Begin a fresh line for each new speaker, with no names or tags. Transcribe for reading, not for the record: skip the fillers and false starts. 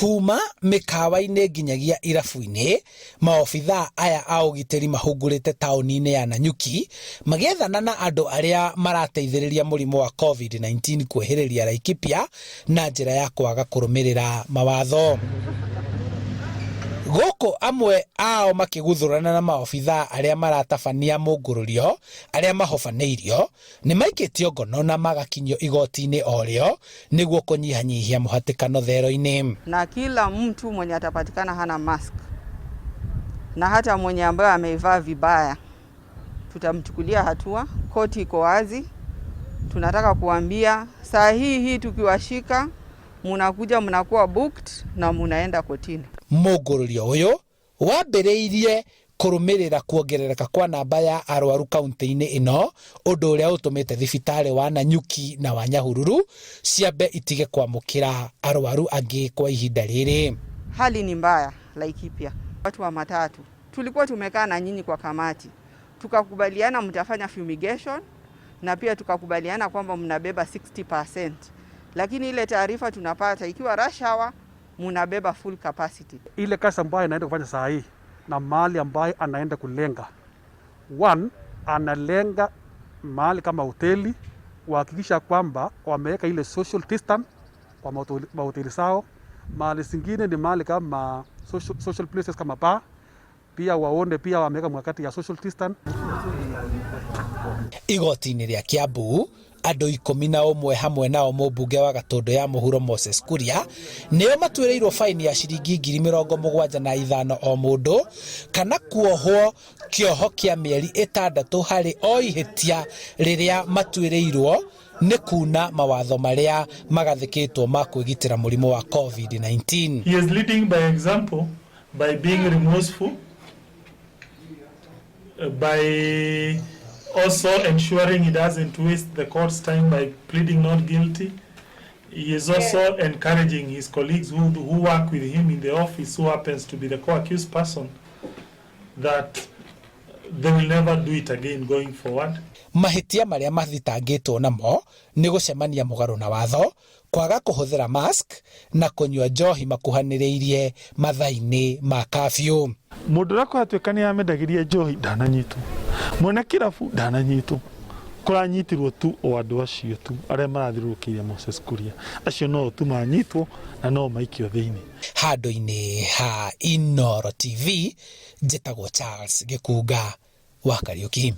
Kuma mĩkawa-inĩ nginyagia irabu-inĩ, maobithaa aya a ũgitĩri mahungurĩte taũni-inĩ ya Nanyuki magĩethana na andũ arĩa marateithĩrĩria mũrimũ wa COVID-19 kwĩhĩrĩria Laikipia na njĩra ya kwaga kũrũmĩrĩra mawatho. Gũkũ amwe ao makĩguthũrana na maobithaa arĩa maratabania mũngũrũrio arĩa mahobanĩirio nĩ maikĩtio ngono na magakinyio igoti-inĩ o rĩo nĩguo kũnyihanyihia mũhatĩkano thero-inĩ.
Na kila mtu mwenye atapatikana hana mask na hata mwenye ambaye ameivaa vibaya tutamchukulia hatua. Koti iko wazi, tunataka kuambia saa hii hii tukiwashika, munakuja mnakuwa booked na munaenda kotini.
Mũngũrũrio ũyũ wambĩrĩirie kũrũmĩrĩra kuongerereka kwa namba ya arwaru kaunti-inĩ ĩno, ũndũ ũrĩa ũtũmĩte thibitarĩ wa Nanyuki na wa Nyahururu ciambe itige kwamũkĩra arwaru angĩ kwa ihinda rĩrĩ.
Hali ni mbaya Laikipia. Watu wa matatu tulikuwa tumekaa na nyinyi kwa kamati, tukakubaliana mtafanya fumigation na pia tukakubaliana kwamba mnabeba 60%, lakini ile taarifa tunapata ikiwa rush hour munabeba full capacity.
Ile kazi ambayo anaenda kufanya saa hii na mahali ambayo anaenda kulenga, one, analenga mahali kama hoteli, kuhakikisha kwamba wameweka ile social distance kwa mahoteli zao. Mahali zingine ni mahali kama social places kama bar, pia waone pia wameweka mkakati ya social distance.
Igoti-inĩ rĩa Kiambu, andũ 11 hamwe nao mũmbunge wa Gatũndũ ya mũhuro Moses Kuria nĩo matuĩrĩirwo faini ya ciringi 75,000 o mũndũ kana kuohwo kĩoho kĩa mĩeri 6 harĩ o ihĩtia rĩrĩa matuĩrĩirwo nĩ kuna mawatho marĩa magathĩkĩtwo ma kwĩgitĩra mũrimũ wa COVID-19.
He is leading by example by being remorseful, by also ensuring he doesn't waste the court's time by pleading not guilty. He is also encouraging his colleagues who work with him in the office, who happens to be the co-accused person, that they will never do it again going forward.
Mahĩtia marĩa mathitangĩtwo namo nĩ gũcemania mũgarũ na watho, kwaga kũhũthĩra mask na kũnyua njohi makuhanĩrĩirie mathaa-inĩ ma kafyu.
Mũndũ ũrĩa kũratuĩka nĩ amendagĩria njohi ndananyitwo, mwene kĩrabu ndananyitwo, kũranyitirwo tu o andũ acio tu arĩa marathiũrũrũkĩirie Moses Kuria, acio no tu manyitwo na no maikio thĩinĩ.
Handũ-inĩ ha Inooro TV, njĩtagwo Charles Gĩkunga wa Kariũki.